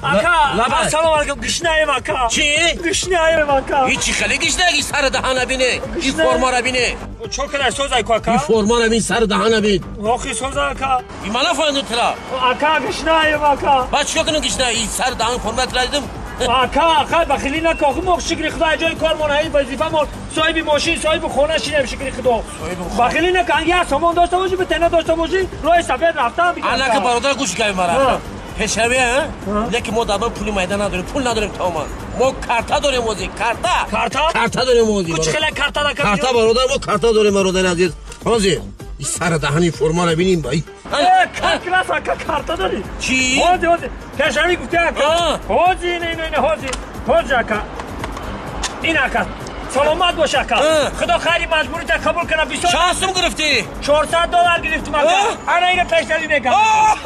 Ака, ассалому алайкум, гушнаем, ака. Чӣ? Гушнаем, ака. Ҳичи хеле гишнаги, сари даҳана бине, и формара бине. Чо кадай созай ку, ака? И формара бин, сари даҳана бин. Охи соза, ака. И ман нафаҳмидум тира. Ака, гушнаем, ака. Баъд чико кунам гишна? И сари даҳан форма тира дидум. Ака, ака, бахилӣ нака, охи мо, шукри худо, ҷои кормон, ин вазифамон, соҳиби мошин, соҳиби хона шинем, шукри худо. Бахилӣ нака, як сомон дошта бошӣ, битена дошта бошӣ, роҳи сафед рафтан. Анака, бародар, гӯш кави мара. Пешравӣ, лекин мо дар пули майда надорем, пул надорем тамоман. Мо карта дорем ози, карта. Карта? Карта дорем ози. Чӣ хеле карта? Карта, бародар, мо карта дорем, бародари азиз. Ҳозир и сари даҳани формара бинем. Как раз, ака, карта дорӣ. Чӣ? Ҳози, ҳози, пешравӣ гуфти, ака. Ҳози, не, не, не, ҳози, ҳози, ака. Ин, ака, саломат бош, ака, худо хайри маҷбурита қабул кана, бисёр. Чанд сум гирифтӣ? $400 гирифтим, ака. Ана ина пешравӣ мекардам.